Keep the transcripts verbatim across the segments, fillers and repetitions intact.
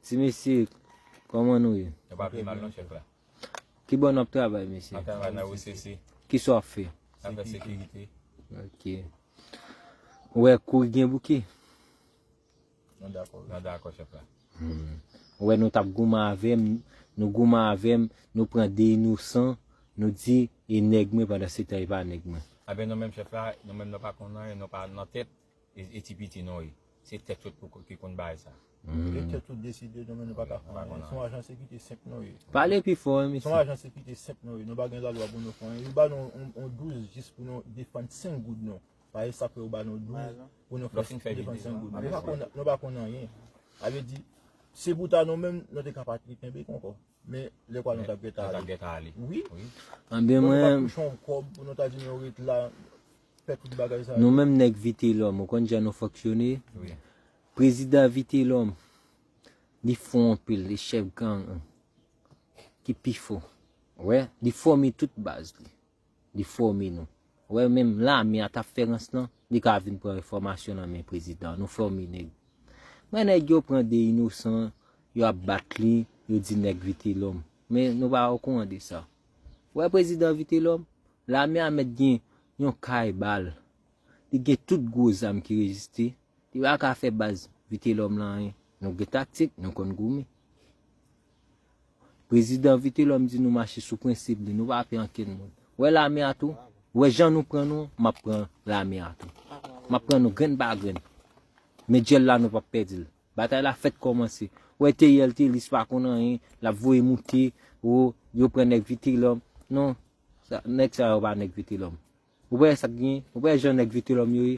Ti mesye, kòman nou ye? Nou pa pi mal non, chèf la. Ki bò n ap travay, mesye? N ap travay nan O C C. Kisa w ap fè? N ap fè sekirite. Ok. Ou wè kouri gen bouke? Nou dakò, wi. Nou dakò, chèf la. Hmm. Ou wè nou t ap goumen avè m, nou goumen avè m, nou pran de inosan, nou di e nèg mwen pandan se tan e pa nèg mwen. Anben nou menm chèf la, nou menm nou pa konn anyen, nou pa nan tèt, e, e ti piti nou ye. Se tèt yo ki konn bagay sa. E tèt yo deside nou, men nou pa ka fè anyen. Se yon ajan sekirite senp nou ye. Pale pi fò, wi, mesye. Se yon ajan sekirite senp nou ye. Nou pa gen lalwa pou nou fè anyen. Yo ba nou yon, yon douz jis pou nou defann senk goud nou. Pa e sa k fè yo ba nou douz pou nou fè defann senk goud. Nou pa konn, nou pa konn anyen. Sa vle di, se pou ta nou menm, nou te ka pa t kenbe ankò. Men lè kwa nou t ap gentan ale. Wi. Anben mwen, nou pa touche yon kòb pou nou ta di nou ret la, fè tout bagay sa yo. Nou menm nèg Vitelòm, ou konn jan nou fonksyone? Wi. Prezidan Vitelòm, li fò anpil, li chèf gang ki pi fò. Wè, li fòme tout baz li. Li fòme nou. Ou wè menm lame a t ap fè rans lan, li ka vin pran enfòmasyon nan men prezidan. Nou fòme nèg. Men nèg yo pran de inosan, yo ap bat li, yo di nèg Vitelòm. Men nou pa okouran de sa. Ou wè prezidan Vitelòm, lame a mèt gen yon kay bal. Li gen tout gwo zam ki rejiste. Li pa ka fè baz Vitelòm lan anyen. Nou gen taktik, nou konn goumen. Prezidan Vitelòm di nou mache sou prensip li, nou pa pè ankenn moun. Ou wè lame a tou? Ou wè jan nou pran nou, m ap pran lame a tou. M ap pran nou grenn pa grenn. Men dyèl la nou p ap pèdi l. Batay la fèk kòmanse. Ou wè T I L T, li pa konn anyen, l ap voye moute, o, yo pran nèg Vitelòm. Non, sa, nèg sa yo pa nèg Vitelòm. Ou wè sa k genyen? Ou wè jan nèg Vitelòm yo ye?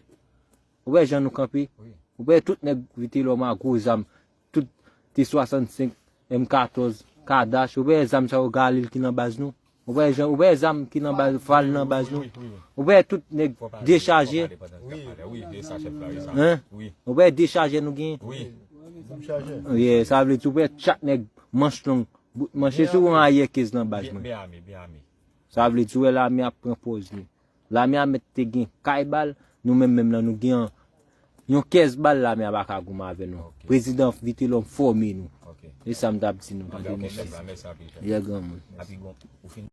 Ou wè jan nou kanpe? Wi. Ou wè tout nèg Vitelòm a gwo zam, tout T swasannsenk, M katòz, Kadash. Ou wè zam sa yo Galil ki nan baz nou? Ou wè jan, ou wè zam ki nan baz, Fal nan baz nou? Wi, wi, wi. Ou wè tout nèg dechaje? Wi, de sa chèf la, wi, sa. Hein? Wi. Ou wè dechaje nou genyen? Wi. Wi, sa vle di ou wè chak nèg manch long, bout manche sou yon ayè kez nan baz mwen. Byen ame, byen ame. Sa vle di ou wè lame ap pran pòz li. Lame a mèt te gen kay bal, nou menm menm lan nou gen yon kès bal lame a pa ka goumen avè nou. Ok. Prezidan Vitelòm fòme nou. Ok. E sa m t ap di nou, tande mesye. Ok, chèf la, mèsi anpil, chèf. Yè granmoun. Epi bon, ou fin